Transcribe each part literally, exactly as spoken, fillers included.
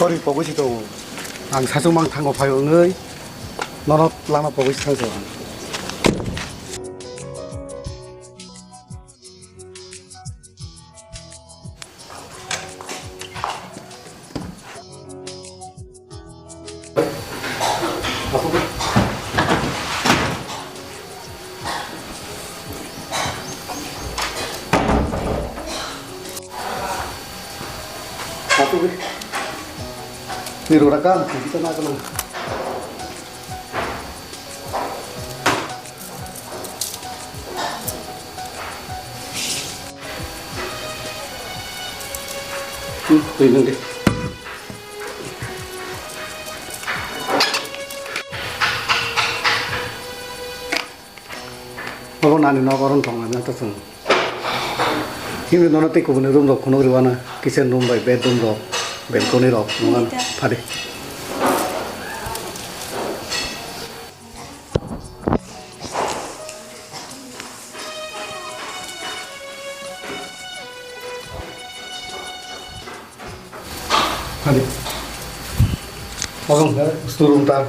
Sorry, pogwi si tongo. Ang sachung mang thango phai wngwi. Nono lama pogwi si thangso ang. Ni rora ka, kita na ka. Hmm, twi nang de. Obo nani nok, oro tong nani to chwng. Himni nono tei kubuni room rok phunuk rwna, kitchen room bai bedroom rok, balcony rok phunuk ano. Phadi. Phadi. Obo wngkha store room ta.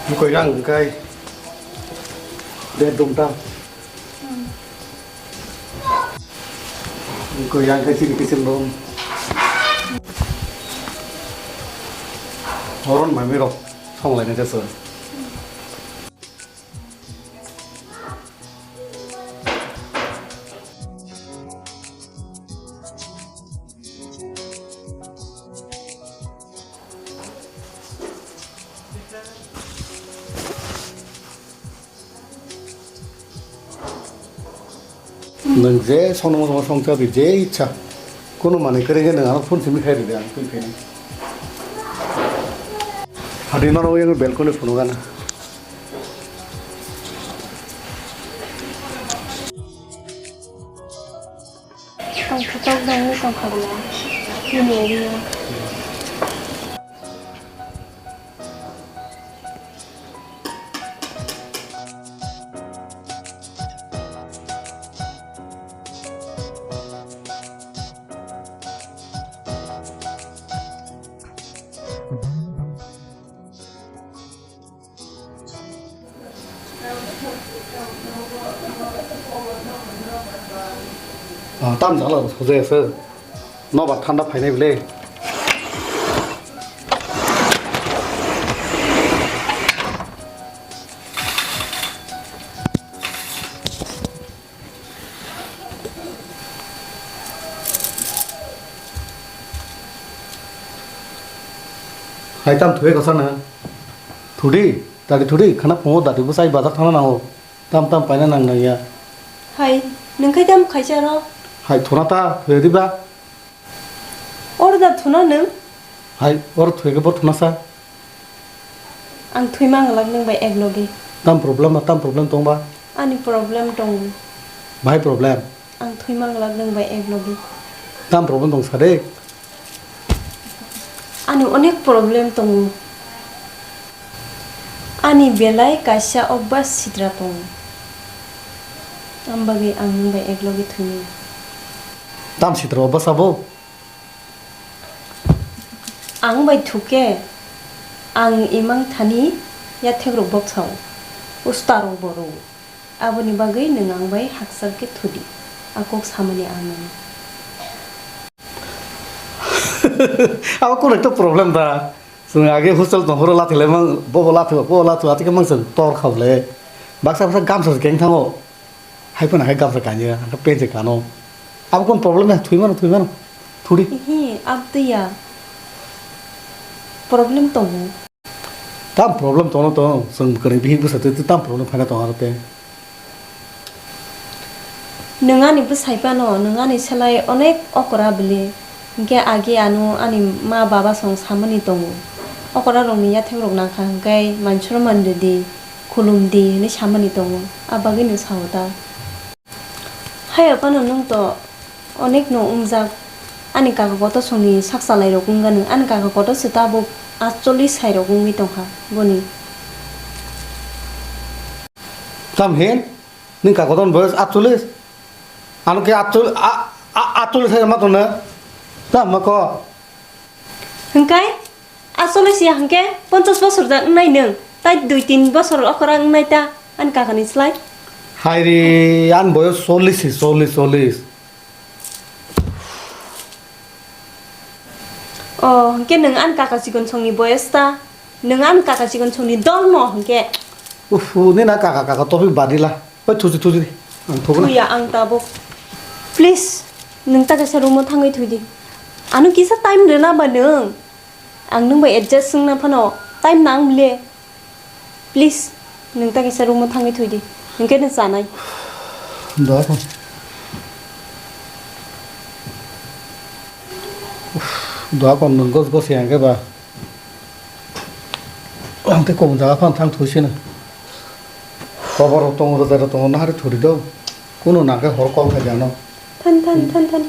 Bukoirang hwnkhe bedroom ta. Bukoirang khe chini kitchen room. Horon mami rok songlainai jasa. Nwng je songno mosong songcha di je ichha. Kunu manwi kwrwi khe nwng ano phone simi khai rwdi, ang twi khainai. Hadi nono yang balcony phunuk gana. Tongthok tongwi tongkha bwla. Bini area. Ah, tam jala sojai ase. Nobar thanda phainai bwle. Hai tam thwi kwchang na. Thudi, dadi thudi, khana phungo dadi bwsai bazar thangna nango. Tam tam paina nang nang ya. Hai, nwng khai tam khaisa ro? Hai thuna ta, thwi di ba. Oro da thuna nwng? Hai, oro thwi khe bo thuna sa. Ang thwi mang glak nwng bai ek logi. Tam problem ba, tam problem tong ba? Ani problem tongo. Bahai problem? Ang thwi mang glak nwng bai ek logi. Tam problem tong sa de? Ani onek problem tongo. Ani belai kaisa obas sitra tongo. Ang bagwi ang nwng bai ek logi thwimani. Tam sitra obas abo? Ang bai thuke, ang imang thani yathek rok boksa o, usta rok bo rw o. Aboni bagwi nwng ang bai hakchal khe thudi, a kok samani ang nini. Abo kunu ekta problem da. Chwng age hostel tong phuru lathi lai mang, bo bo lathi, bo bo lathi, ati khe mang chwng tor kha le. Baksa baksa gamsa se keng thango. Hai phano hai gamsa kanya, ang khe pant se kano. Abo kunu problem ya, thwi mano, thwi mano. Thudi. Hi, abtwi ya. Problem tongo. Tam problem tongno tong, chwng kwrwi bihik bwsa twi twi tam problem phaina tong aro te. Nwng ani bwsai phano, nwng ani selai onek okra bwle, hinkhe age ano ani ma baba song samani tongo. Okra rokni yathek rok nangkha hinkhe mansuro manrwdi, khulumdi hinwi samani tongo, a bagwi nwng sao ta. Haiya phano nwng to onek no wngjak. Ani kaka kotor songni sak chalai rok wngya nwng. Ani kaka kotor se tabuk atchollish sai rok wngwi tongkha boni. Tam he? Nini kaka ton boyos atchollish. Ano khe atchollish, a, a, atchollish hai ma tongna. Ta ma ko. Hwnkhe atchollish ya hwnkhe ponchash bosor da wngnai nwng. Tai dui tin bosor okora wngnai ta ani kaka ni slai. Hai re, ani boyos chollish, chollish, chollish. O, hwnkhe nwng ani kaka chikon songni boyos ta? Nwng ani kaka chikon songni dolmo hwnkhe? Uff, nini na kaka kaka topic badila. Oi, thusi, thusi di. Ang thogna. Thuya ang tabuk. Please, nwng ta kaisa room o thangwi thwidi. Ano kisa time rwna ba nwng. Ang nwng bai adjust wngna phano time nang bile. Please, nwng ta kaisa room o thangwi thwidi. Hwnkhe nwng chanai. Doa kon. Doa kon nwng gos gos yang ke ba. Ang tei kobong jaga phano thang thwi sino. Koborok tongo, rwjak rok tongo, nahari thuri do. Kuno nang khe hor kol khai di ano. Than, than, than, than.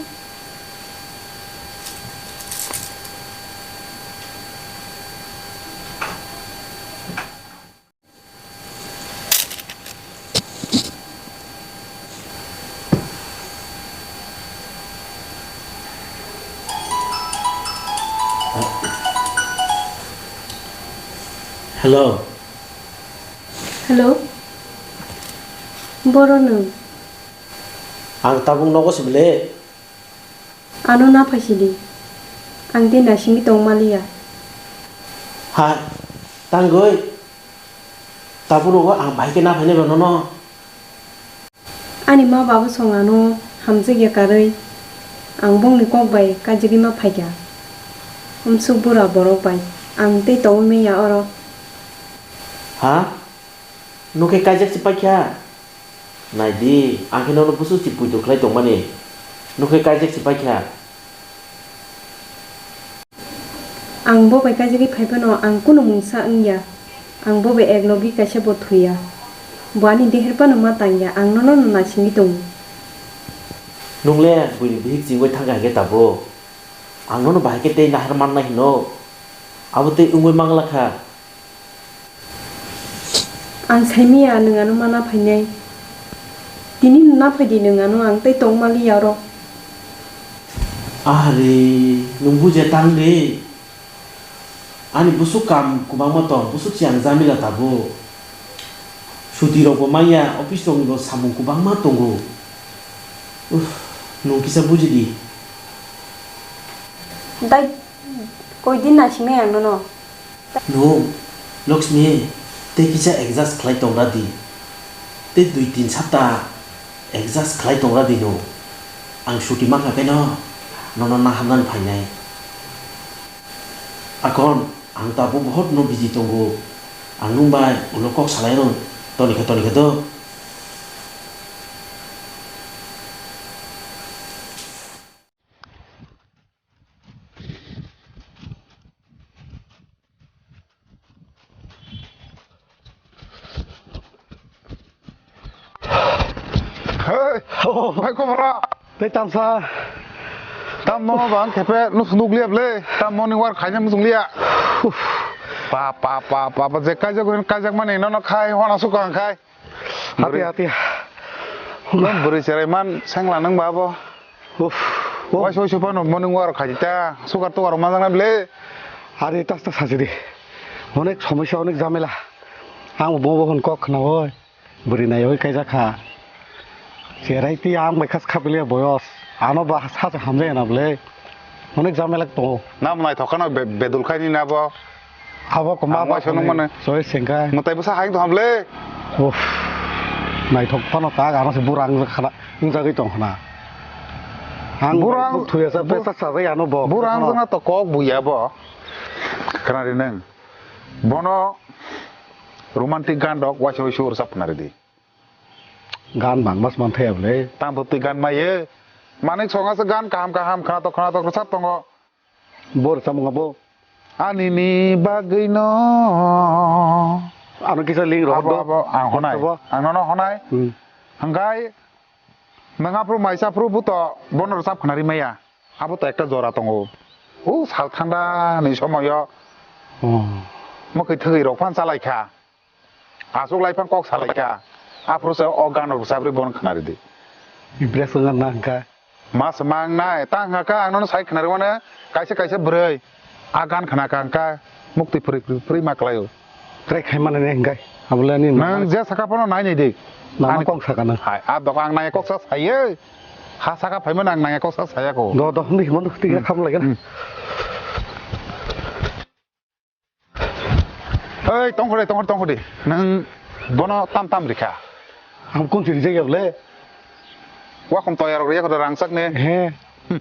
Hello. Hello. Boro nwng? Ang tabuk nogo se bile. Ano na phaisidi. Ang tei naisingwi tong maliya. Hai, tangwi. Tabuk nogo ang bahai khe na phainai ba nono. Ani ma baba song ano hamjakya karwi, ang bongni kok bai kajagwi ma phaikha. Amsuk bura borok bai ang tei tongwi manya oro. Ha? Nwng khe kaijak se paikha? Nai di, ang khe nono busu se puitu khlai tongmani. Nwng khe kaijak se paikha? Ang bo bai kaijagwi phai phano ang kunu mungsa wngya. Ang bo bai ek logi kaisa bo thwiya. Bo ani deher phano ma tangya, ang nono no naisingwi tongo. Nwng le buini bihik chingwi thangkha hinkhe tabuk? Ang nono bahai khe tei nahar mannai hino? Abo tei wngwi manglakha. Ang saimanya nwng ano mana phainai. Tini no na phaidi nwng ano ang tei tong maliya oro. Ahre, nwng bujiya tang de. Ani busuk kam kwbangma tong, busuk se ang jamila tabuk. Suti rokbo manya, office roknibo samung kwbangma tongo. Uff, nwng kisa buji di. Dai, koi din naisingmai ang nono. Nwng, Lakshmi, tei kisa adjust khlai tong ra di. Tei dui tin sapta adjust khlai tong ra di nwng. Ang suti mankha khe no, nono naharnani phainai. Akon, ang tabuk bohot no busy tongo. Ang nwng bai ulo kok salai rw, tonikha, tonikha do. Hey, oh, hai kobra. Tei tamsa. Tam no bang khepe nus nuk liap le. Tam morning walk khaina muchung liya. Uf. Pa, pa, pa, pa, pa, je kaijak, kaijak mani nono khai, hona sukang khai. Hati, hati. Bwrwi cherai man sengla nang ba bo. Uf. Wai soi sopano morning walk khai ta. Sukar tukar ma jang na ble. Are tas tas sajidi. Onek somosya, onek jamela. Ang bo bo hon kok khna oi. Bwrwi nai oi kaijak kha. Cherai ti ang bai khas khapiliya boyos. Ano ba sa hamle na ble. Onek jamela tongo. Nam naithok khano be-, bedul khai ni na bo. Abo koma ang waisa nung mane. Soi sengkai. Mwtai bwsa hai tong hamle. Uff. Naithok phano tak ano se burang khana. Wng jagwi tong khana. Ang burang thuya sa bur-, pesa sa jai ano bo. Burang jana to kok buya bo. Khana ri nang. Bono romantic gan rok waisa waisa ur sap khana ri di. Gan bang mas man thaya bole. Tang bo twi gan maye. Manik songa se gan kaham kaham khana to khana to sap tongo. Bo rwchapmung abo? Ani ni bagwi no. Ano kisa link rohor do. Abo, abo, ang honai. Abo. Ang nono honai. Hmm. Hwnkhe, nwng aphuru maisa phuru buto bono rwchap khna ri maya. Abo to ekta jora tongo. O sal thanda ni somoyo. Oh. Mwkhwi thwgwi rok phan chalai kha. Aswk lai phang kok salai kha. Aphuru se o gan rok rwchap rwi bono khna ridi. Impress wngkha na hwnkha? Ma se mang nai, ta hwnkha kha ang nono sai khna rwmani kaisa kaisa bwrwi a gan khna kha hwnkha mukti phwrwi phwrwi ma kwlaio. Try khai mani ne hwnkha abole ani nwng je saka phano nai nai di. Nana ani kok saka na. Hai, a doka ang nai kok sa sayo. Ha saka phaimani ang nai kok sa saya ko. Do do hwnwi himo do tigra kham lai gana. Hmm. Oi, tongkhore, tongkhore, tongkhore. Nang bono tam tam rikha. Ang kun chiri jai le. Wa khum toyar rok riyakho rangchak ne. He. Hmm.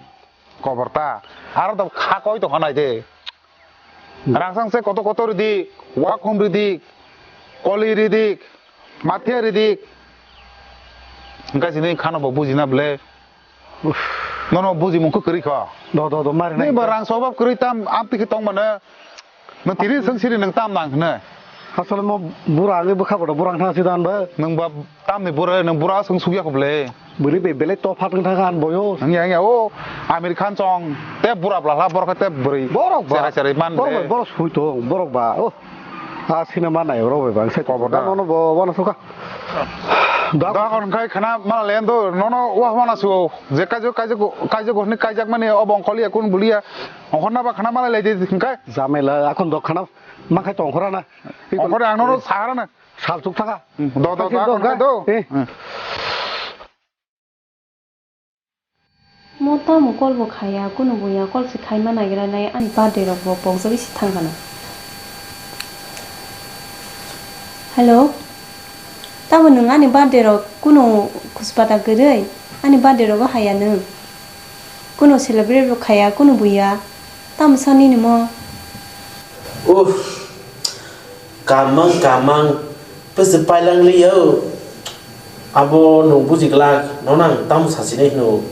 Kobor ta. Aro to kha koi to khanai de. Hmm. Rangchak se koto koto ridi, wa khum ridi, koli ridi, mathia ridi. Engka sini khano bo bujina ble. Nono bujimung khe kwrwi kho. Do, do, do, mari nai. Ni ba rang sobab kwrwi tam, amtwi khe tong mano. Nang tiri swng siri nang tam nang hwnwi. Asole mo bura agwi bwkha bodo burang thang si dan ba. Nang ba tamni bura, nang bura swng sugya kho ble. Bwrwi be belai to phat wng thang kha an boyo. Ang ya, ang ya, o Amir Khan chong, te bura bla hla borok te bwrwi. Borok ba. Cherai cherai man borok ble. Ba, borok sui tong, borok ba. O. A sinema nai rok bai bang sai kobor da. Nono bo, bono suka. Da kon khai khana mala le ando, nono wa mana su. Je kajo, kajo, kajo go ni kaijak mani o bongkoli ya kun bulia. Ongkhor na ba khana mala le di hingkai. Jamela, akon do khana ma khai tongkhora na. Ongkhor ang nono sahara na. Sal chuk thaka. Do, do, do, akon khai do. Eh. Hmm. Mo tamo call bo khaya, kunu buya call se khaima nagira nai, ani birthday rok bo pokjagwi se thang kha na. Hello, tamo nwng ani birthday rok kunu khuspata kwrwi, ani birthday rogo haya nwng? Kunu celebrate bo khaya, kunu buya, tamo sa nini mo? Uff. Kamang kamang bwswk pailangli o. Abo nwng buji glak, nono ang tamo sasinai hino.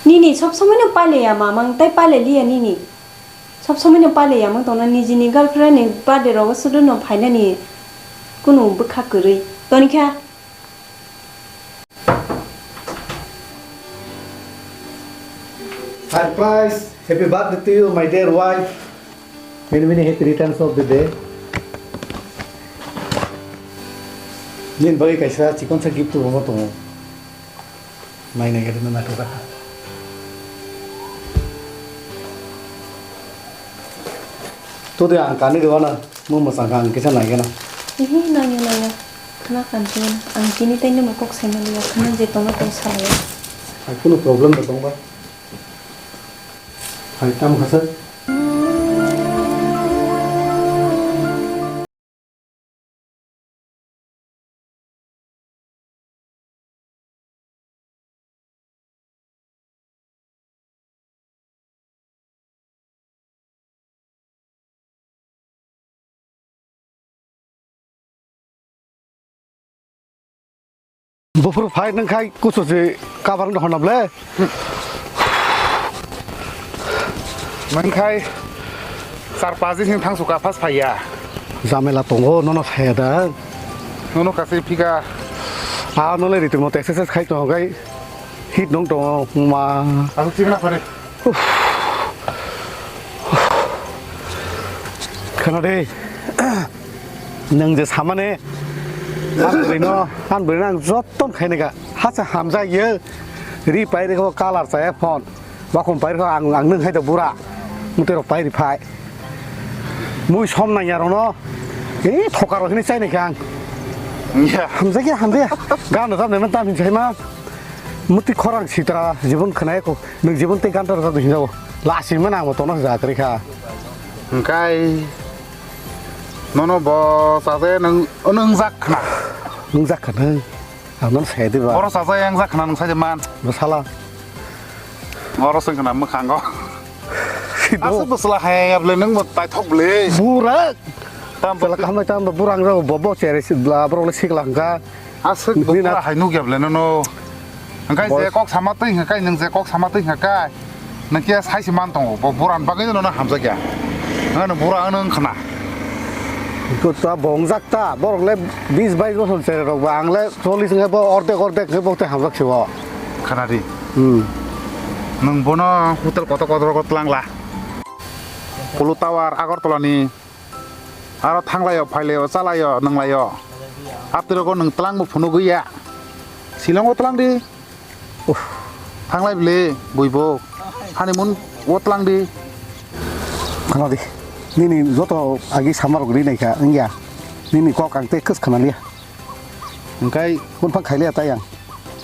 Nini sob somoi no pailaiya mamang, tai pailai liya nini. Sob somoi no pailaiya mang tongna nijini girlfriend ni birthday rogo sudu no phainani kunu bwkha kwrwi. Tonikha. Surprise! Happy birthday to you, my dear wife. Many, many happy returns of the day. Nini bagwi kaisa chikonsa gift bo tongo. Nai nai gari na naithok kha. Todi ang kani rw na, mo mwchang kha ang kisa nai gana. Ihi, nangya, nangya. Khna kanti ang tini tai nimo kok saimani ya, khna je tongma tong salaya. Hai kunu problem da tongba. Hai tam khasa. Buphuru phai nang khai kusu se kabar no hona ble. Nang khai char paji sing thang suka phas phaiya. Jamela tongo nono saya da. Nono kasi phika. A no le ritmo exercise khai tongo khai. Hit nong tongo ma. Aku sing na pare. Khana de. Nwng je samane, ang bwrwino, ang bwrwino ang joton khainai kha. Hasa hamjak ye, ri pai rikho, kalar chaya phone. Wakhum pai rikho, ang, ang nwng hai da bura. Mutero pai ri phai. Mui som nang ya rono. Eh, thoka ro hini chai nai kha ang. Ya. Hamjak ya, hamjak ya. Gan ro tam ne tam hin chai ma. Muti khorang sitra, jibon khnai ko. Nwng jibon tei gan ro hinjao. Lasi mana ang tono ja kri kha. Hingkai. Nono bo chaje nwng, nwng jak khna. Nwng jak khna. Ang nono sai diba. Boro chaje yang jak khna nwng sai man. Bo sala. Oro sing khna mwkhango. Sido. Aswk bwsla hai ya ble nwng bo taithok ble. Bura. Tam bwsla kaham tam bo burang jago bo bo chere bla bro le sikla hangka. Aswk bo bura hai nuk ya ble nono. Hingkai je kok sama twi hingkai nwng je kok sama twi hingkai. Nang khe sai se man tongo, bo buran bagwi no hamjak ya. Ano bura ano wng khna. Ko ta bongjak ta, borok le bis bais bosor chere rok ba, ang le chollis wngkhe bo ordek ordek wngkhe bo tei hamjak se bo. Khna di. Hmm. Nwng bono hotel kotor kotor rok twlang la. Polo Tower Agartala ni Aro thanglaio, phailaio, chalaio, nwnglaio. Haptirogo nwng twlangbo phunugwi ya. Silongo twlang di. Uff. Thanglai bile, buibo. Honeymoon o twlang di. Thangla di. Nini joto agi samarok ri naikha, wngya. Nini kok ang tei kwskhana liya. Hwnkhe Bunphang khailiya tai ang.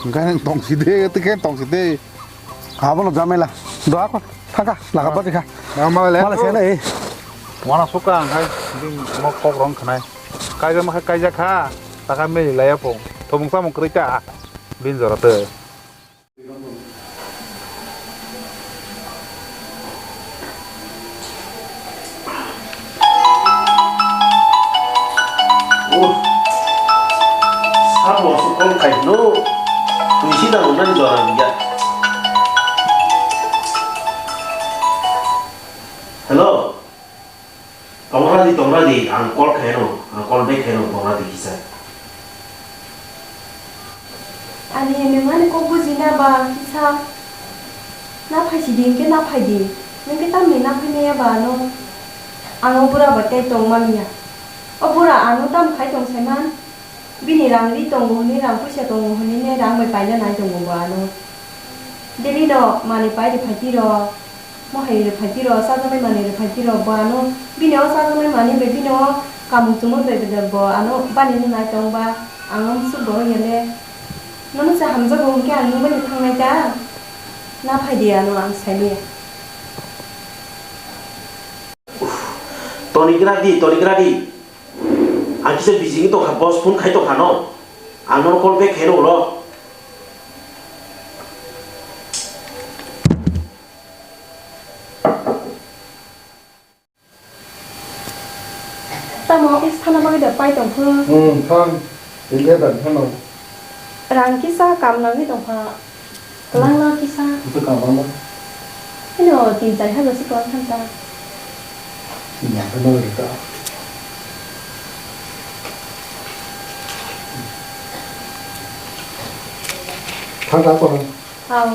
Hwnkhe nwng tongsi de, tei khe tongsi de. Abono jamela. Doa ko, thangkha, laka bajikha. Mama le. Mala sena, eh. Wana suka ang hai, bini mo kok rong khnai. Kaijak ma kha, kaijak kha. Taka meli laya po. Thomung samung kwrwi ta. Bin jora te. Oh, sabo se call khai no. Twi si da nang jora ya. Hello. Tongra di, tongra di, ang call khaino, ang call back khaino, tongra di kisa. Ani nwng ani kok bujina ba kisa. Na phaisi di, hwnkhe na phai di. Nwng khe tamni na phainaiya ba ano? Ang o bura bai tei tong manliya. O bura ano tam khai tong saiman? Bini rang ri tongo hwnwi, rang puisa tongo hwnwi ne rang bai paina nai tongo bo ano. Daily no manwi pai rwphai tiro, mohai rwphai tiro, chajaknai manwi rwphai tiro bo ano. Bini o chajaknai manwi bai bini o kamung chumui bai bai bo ano bani nai tong ba, ang o swk bo wngya le. Nono se hamjago hwnkhe ang nung bai thangnai ta? Na phai di ano ang saimaya. Tonigra di, tonigra di. Ang kisa busy wngwi tongkha, boss phone khai tongkha no. Ang nono call back khaino ulo. Tamo office thana bagwi da pai tongkha? Hmm, thang. Tini da thano. Rang kisa kam nangwi tongkha. Kwlangno kisa. Ito kabangma. Ino tin char hajar se kwlang khan ta. Yang khe nang rwkha. Thang ta kono. Aw.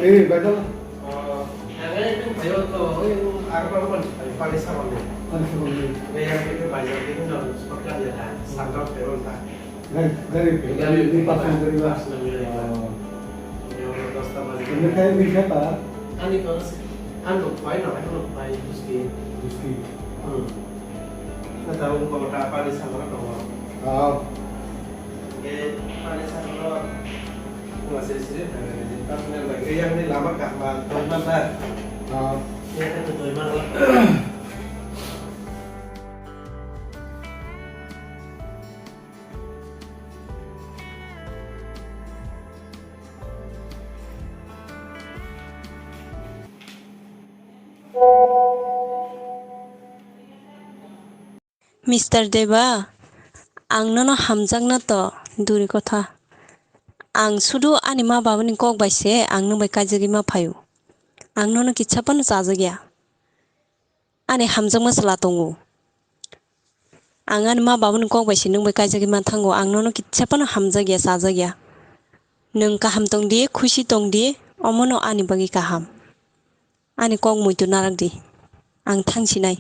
Ei, baidal. Oh, ang ekdom bhai to, oi, ang aro mani, bhai, pani sabon ni. Pani sabon ni. Bhai, ang ekdom bhai, ang ekdom na, spot ka diya tha, sangkar peron tha. Gari, gari, gari, gari, personal gari ba? Personal gari ba. Oh. Yang dosta bajik. Ini kayak ini siapa? Ani ko, ano, bhai na, ano, bhai, Gusti. Gusti. Hmm. Kata ko ta pani sabon tongo. Oh. Ke pani sabon. Masih sih, tapi yang lagi yang ini lama kah, Mas? Teman dah. Oh. Ya, itu teman lah. Mister Deba, ang nono hamjakna to duri kotha. Ang sudu ani ma babani kok bai se ang nwng bai kaijagwi ma phaio. Ang nono kitsa phano chajakya. Ani hamjakma chwla tongo. Ang ani ma babani kok bai se nwng bai kaijagwi ma thango. Ang nono kitsa phano hamjakya, chajakya. Nwng kaham tong di, khusi tong di, omono ani bagwi kaham. Ani kok muitu narak di. Ang thang sinai.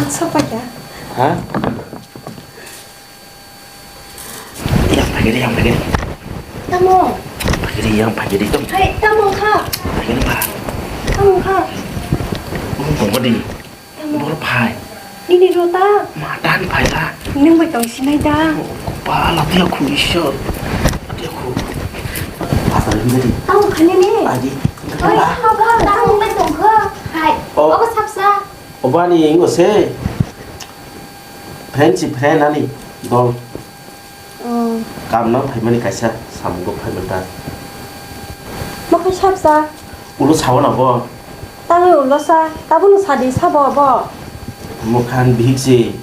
Sokpakya. Ha? Yang pagiri, yang pagiri. Tamo. Pagiri, yang pagiri, tamo. Hai, tamo kha. Pagiri, pa. Tamo kha. Tamo. Bor phai. Nini rota. Ma, dan phai la. Nung bai tong sinai da. Ba, la tiya khu isor. Tiya khu. Asal ini tadi. Tamo khani ni. Adi. Oi, tamo kha. Tamo bai tong kha. Hai. Oh. Obo sapsa. Obani ingo se. Friend si friend ani dol. Oh. Kamna phaimani kaisa samungo phaimani ta. Mo khai sapsa. Ulo sawo na bo. Tamo ulo sa. Tabunu sadi sabo bo. Mo khan bihik si.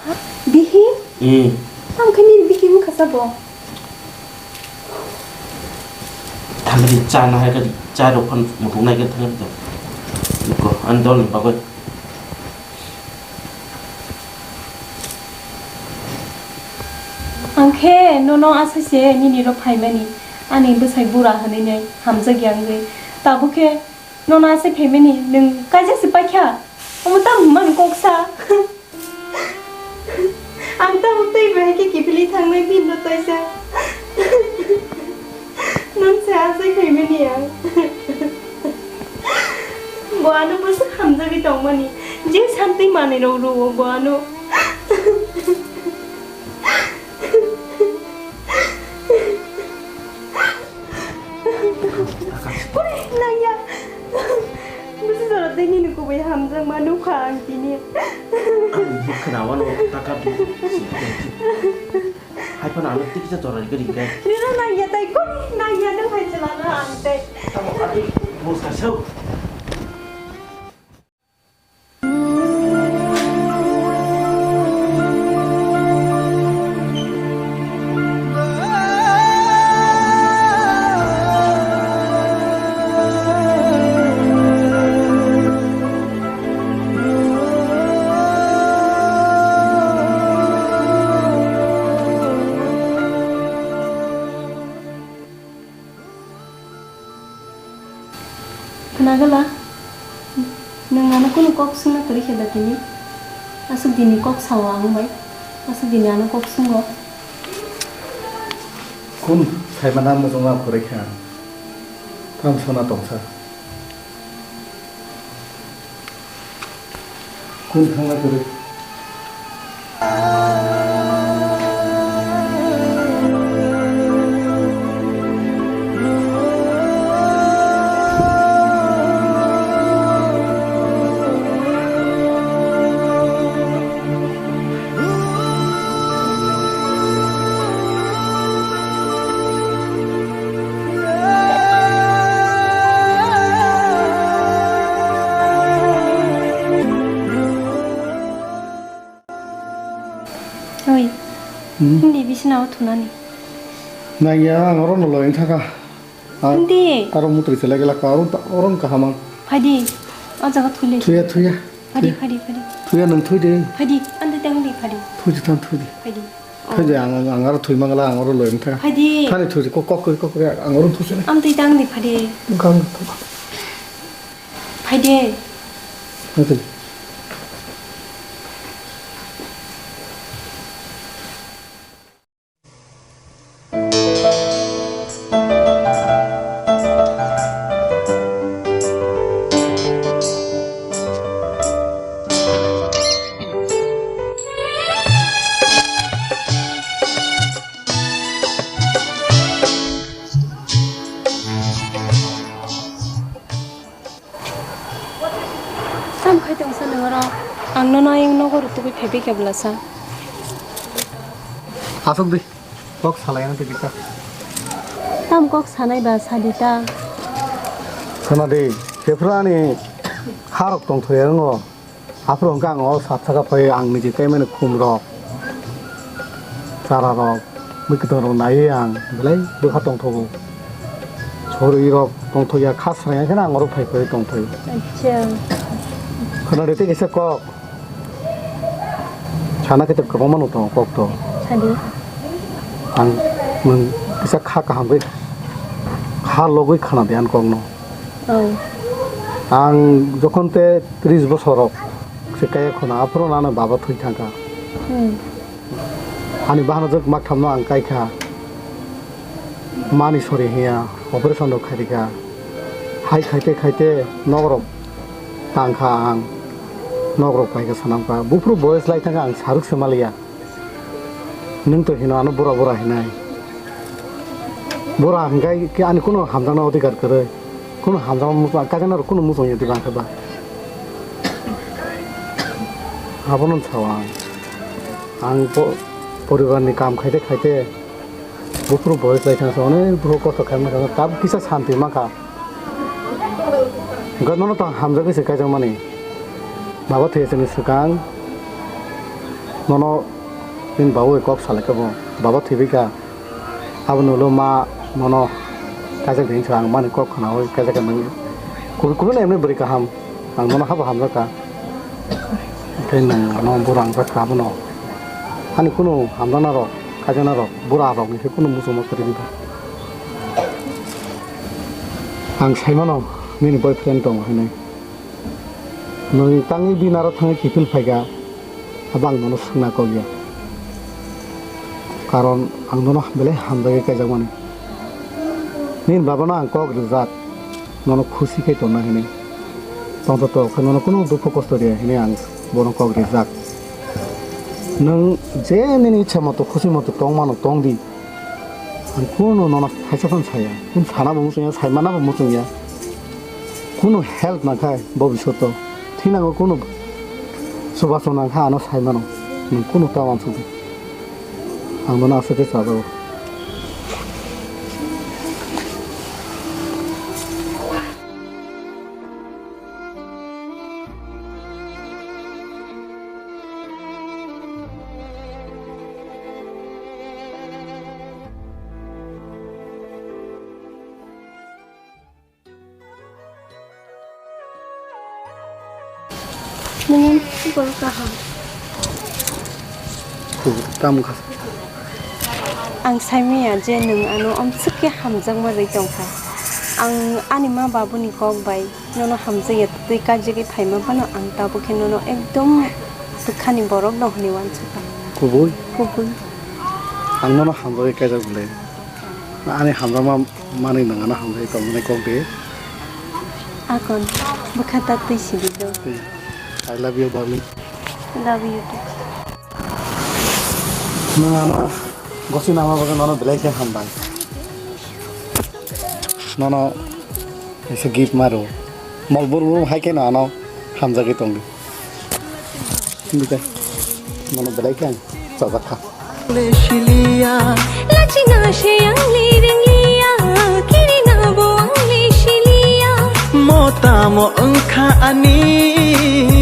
Ha? Bihik? Hmm. Tamo khai ni bihik wngkha sa bo. Thamri cha na hai ka cha ro phan mutung nai ka thang ka. Ko an dol ni bagoi. Ang khe nono asai se nini ro phaimani. Ani bwsai bura hwnwi nai hamjak ya wngwi. Tabuk khe nono asai phaimani nwng kaijak se paikha. Omo tamo hwnmani kok sa. Ang tamo tei bahai khe kiphilwi thangnai bini taisa. Nwng se asai phaimani ang. Bo ano bwswk hamjagwi tongmani. Je santi manwi rok rwo bo ano. Pore nangya. Bwswk jora tei nini kubui hamjakma nukha ang tini. Ang bwkhwna wano taka di. Hai phano ano tikisa jora gari khe. Rina nangya tai kori nangya nang hai chalana ang tei. Tamo ani bwsa sau. Khwnagwla, nwng ano kunu kok swngna kwrwi khe da tini? Aswk dini kok sao ang bai, aswk dini ano kok swngo. Kun khaimana muchungma kwrwi kha ang, tamo sona tongsa. Kun thangna kwrwi. Oi, hmm? Hindi bisina o thunani. Nangya, ang oro no loyang thaka. Ang hindi. Aro mutri chelai gela ka, oro, oro kaham ang. Phaidi, o jaga thuli. Thuya, thuya. Phaidi, thuya. Phaidi, phaidi. Thuya nang thui de. Phaidi, ande tang di phaidi. Thui de, tang thui de. Phaidi. Phaidi, ang, ang, ang aro thui mangala, ang oro loyang thaka. Phaidi. Thani thui de, kok, kok, kok, kok, ang oro thui de. Am tui tang di phaidi. Kang. Phaidi. Phaidi. Tamo khai tongsa nang oro? Ang nono ayang nogo rwtugwi phaibai khe bwlasa. Aswk di, kok salai ang tibika. Tamo kok sanai ba sadi ta. Khna di, jephru ani harok tongthoi wngo. Aphuru hwnkhe ang o sat saka phai ang niji kaimani khum rok, chara rok, mui kwthang rok naiwi ang belai bwkha tongthogo. Chori rok tongthokya kha srang ya kheno ang oro phai phai tongthoi. Acha. Khwna de tei kisa kok. Sana khe kwbangma no tongo kok to. Sadi. Ang nwng kisa kha kaham khe kha logwi khwna de ang kok no. Oh. Ang jokhon te tris bosor rok Se kaya khuna aphuru nano baba thwi thangkha. Hmm. Ani bahanajwk maktham no ang kaikha. Mani sori hiya operation rok khairikha. Hai khaite khaite nok rok tangkha ang. Nok rok paikha sanamkha. Buphuru boyes lai thangkha ang saruk se maliya. Nwng to hino ano bura bura hinai. Bura hinkai ke ani kuno hamjakna odhikar kwrwi. Kuno hamjakma muchung, kajakna rok kuno muchung ya diba khe ba. Abono sao ang. Ang po-, poribar ni kam khaite khaite buphuru boyes lai thangsa onek buphuru kosto khaima thangsa tab kisa santi mankha. Hwnkhe nono tong hamjagwi se kaijakmani. Baba thwi sini swkang nono nini babu bai kok salai khe bo. Baba thwibai kha. Abo nulo ma nono kaijak di hinwi ang mani kok khwnaui kaijak khe nang. Kubui kubui no emni bwrwi kaham. Ang nono habo hamjak kha. Tei nwng ano bura hamjak kha abono. Ani kunu hamjakna rok, kaijakna rok, bura rok ni khe kunu muchungma kwrwi wngkha. Ang saimano nini boyfriend tongo hinwi. Nwng tangwi bini aro thangwi kiphil phaikha, abo ang nono swngna kok ya. Karon ang nono belai hamjagwi kaijakmani. Nini babano ang kok rijak, nono khusi khe tonna hinwi. Tongtho to khe nono kunu dukhu kosto riya hinwi ang bono kok rijak. Nwng je nini ichha moto khusi moto tongmano tongdi. Ang kunu nono thaisa phano saya. Kunu sana bo muchung ya, saimana bo muchung ya. Kunu help nangkha bobishoto. Thinango kunu chubachu nangkha ano saimano. Nwng kunu ta uansukdi. Ang bono aswk khe chajago. Nwng khubor kaham. Khubor tamo kha? Ang saimaya je nwng ano omswk khe hamjakma rwi tongkha. Ang ani ma babuni kok bai nono hamjakya twi kajagwi phaima phano ang tabuk khe nono ekdom bwkhani borok no hwnwi uansukha. Kubui? Kubui. Ang nono hamjagwi kaijak bwle. Ani hamjakma manwi nwng ano hamjagwi tongmani kok de. Akon, bwkha ta twi sidi do. I love you, darling. Love you too. Nwng ano gosi nama bagwi nono belai khe hambai. Nono kaisa gift maro. Mol buru hai khe no ano hamjagwi tongdi. Hindu khe nono belai khe ang chajak kha. Lachina se ang liring liya, kirina bo ang lishiliya. Motamo wngkha ani